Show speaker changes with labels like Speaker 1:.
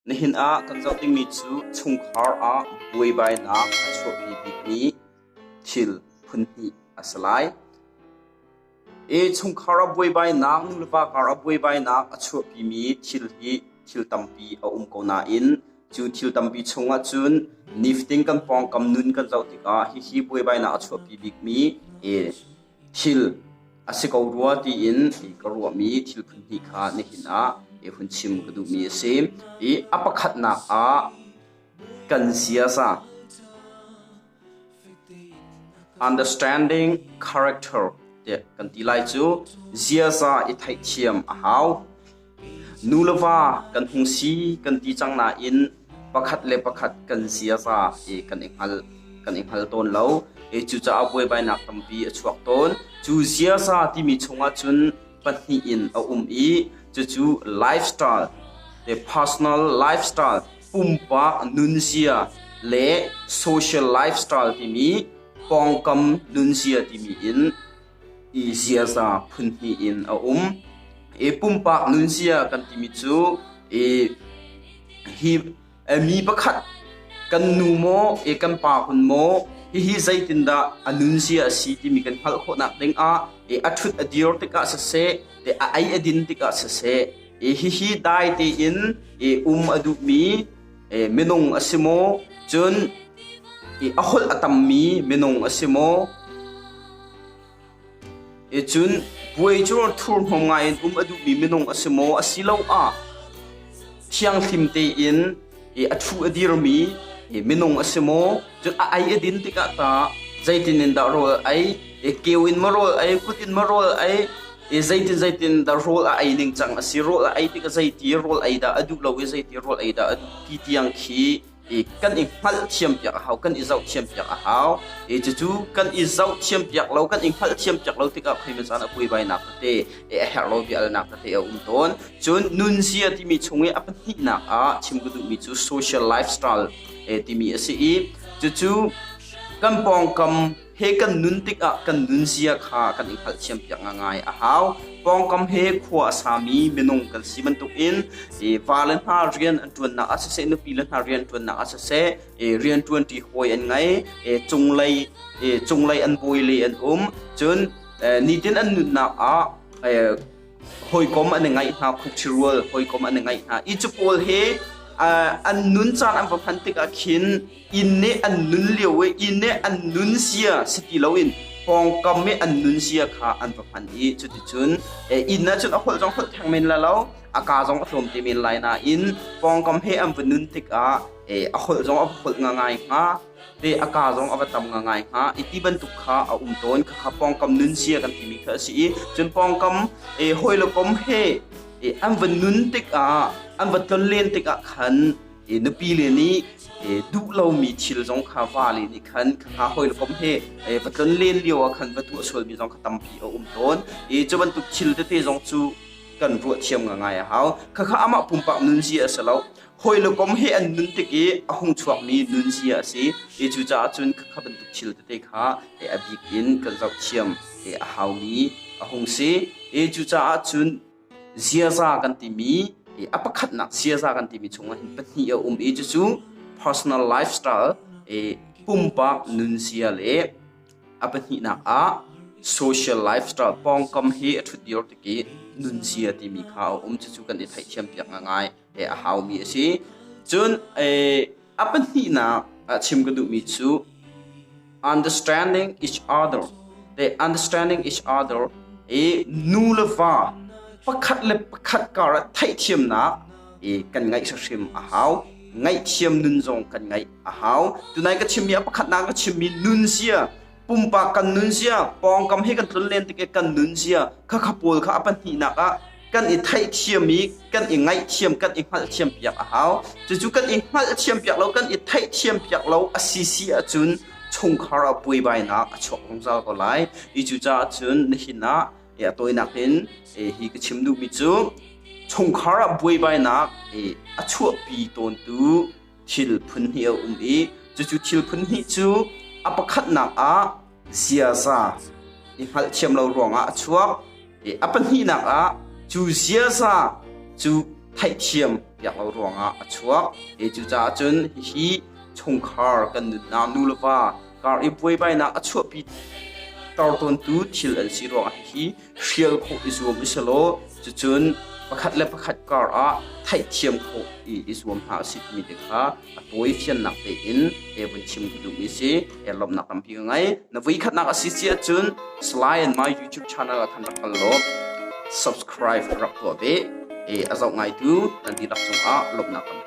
Speaker 1: Nihin ah kan zoh dingmi cu chungkhar ah buaibainak a chuahpi bikmi thil phunhnih a si lai. I chungkhar ah buaibainak, nuleva kar ah buaibainak a chuahpimi thil hi thil tampi a um ko nain cu thil tampi chungah cun nifatin kan pawngkam nun kan zoh tikah hihi buaibainak a chuahpi bikmi thil a si ko rua tiin ka ruahmi thil phunhnih kha nihin ah hun chim ka duhmi a si. I a pakhatnak ah kan ziaza understanding character tiah kan ti lai cu ziaza i theihthiam a hau. Nu le va kan hung si kan ti cang nain pakhat le pakhat kan ziaza i kan i hngal kan i hngal tawn lo. I cucaah buaibainak tampi a chuak tawn. Cu ziaza timi chungah cun pahnih in a um i cucu lifestyle, the personal lifestyle, pumpak nunzia le social lifestyle timi pawngkam nunzia timi in i ziaza phunhnih in a um. I pumpak nunzia kan timi cu i hi mi pakhat kan nu maw i kan pa hun maw hihi zeitindah a nunzia a si timi kan hngalh khawhnak dingah i a ṭhut a dir tikah siseh, a ei a din tikah siseh, i hihi dai tein i um a duhmi minung a si maw, cun i a holh a tammi minung a si maw, Cun puai cu thurhnawm ngaiin um a duhmi minung a si maw asiloah thianghlim tein a ṭhu a dirmi minung a si maw? Cun a ei a din tikah tah zeitin in dah rawl a ei? Keu in maw rawl a ei, kut in maw rawl a ei? Zeitin zeitin dah rawl a ei ningcang a si? Rawl a ei tikah zeiti rawl ei dah a duh lo i zeiti rawl ei dah a duh ti tiang khi i kan i hngalhthiam piak a hau kan i zohthiam piak a hau i cucu kan i zohthiam piak lo kan i hngalhthiam piak lo tikah khoi caan ah buaibainak tete a herh lo bia alnak tete a um tawn. Cun nunzia timi chung i a pahnihnak ah chim ka duhmi cu social lifestyle timi a si i cucu kan pawngkam he kan nun tikah kan nunzia kha kan i hngalhthiam piak ngai a hau. Pawngkam he khua a sami minung kan si bantukin pa le hna rian an ṭuannak ah siseh, nupi le hna rian ṭuannak ah siseh, rian ṭuanṭi hawi an ngei, cunglei cunglei an bawi le an um. Cun nitin an nunnak ah hawikom an i ngaih hna, khukṭhirual hawikom an i ngaih hna. I cu pawl he an nun caan an va hman tikah khin inn nih an nun lio i inn nih an nun sia si ti loin pawngkam i an nun sia kha an va hman i cuticun inn ah cun a holh zong holh theng men la lo, a ka zong a tlawm te men lai nain pawngkam he an va nun tikah a holh zong a va holh ngai hnga te a ka zong a va tam ngai hnga i ti bantuk kha a um tawn. Khakha pawngkam nun sia kan timi kha a si i cun pawngkam hawi le kom he an va nun tikah an va tlonlen tikah khan nupi le nih duh lomi thil zong kha va le nih khan kha hawi le kom he va tlon len lio ah khan va tuah sualmi zong kha tampi a um tawn i cu bantuk thil tete zong cu kan ruah thiam ngai a hau. Khakha amah pumpak nunzia a si lo, hawi le kom he an nun tik i a hung chuakmi nunzia a si i cucaah cun khakha bantuk thil tete kha a bik in kan zoh thiam a haumi a hung si i cucaah cun ziaza kan timi a pakhatnak ziaza kan timi chungah hin pahnih a um i cucu personal lifestyle, pumpak nunzia le a pahnihnak ah social lifestyle, pawngkam hi a ṭhut dir tik i nunzia timi kha a um. Cucu kan i theihthiam piak ngai a haumi a si. Cun a pahnihnak ah chim ka duhmi cu understanding each other. The understanding each other i nu le va pakhat le pakhat kar ah theihthiamnak i kan ngaih hrimhrim a hau. Ngaihthiam nun zong kan ngaih a hau. Tunai ka chimmi a pakhatnak ka chimmi nunzia, pumpak kan nunzia, pawngkam he kan tlun len tik i kan nunzia khakha pawl kha a pahnihnak ah kan i theihthiam i kan i ngaihthiam, kan i hngalhthiam piak a hau. Cucu kan i hngalhthiam piak lo, kan i theihthiam piak lo a si si ahcun chungkhar ah buaibainak a chuak zungzal ko lai. I cucaah cun nihin ah a tawinak in hi ka chim duhmi cu chungkhar ah buaibainak a chuahpi tawntu thil phun hnih a um i cucu thil phun hnih cu a pakhatnak ah ziaza i hngalhthiam lo ruangah a chuak i a pahnihnak ah cu ziaza cu theihthiam. piak lo ruangah a chuak. Cucaah cun hihi chungkhar kan nunnak nu le va kar i buaibainak a chuahpi tar tawntu thil an si ruangah hihi hrial khawh i zuam u silaw cucun pakhat le pakhat kar ah theihthiam khawh i zuam hna usih timi te kha a tawi fiannak tein e vun chim ka duhmi si. E lawmhnak tampi ka ngei. Na vui khatnak a si si ahcun Salai and my YouTube channel ah khan rak kal law subscribe rak tuah ve. E a zoh ngaitu nan dihlak cungah lawmhnak tampi.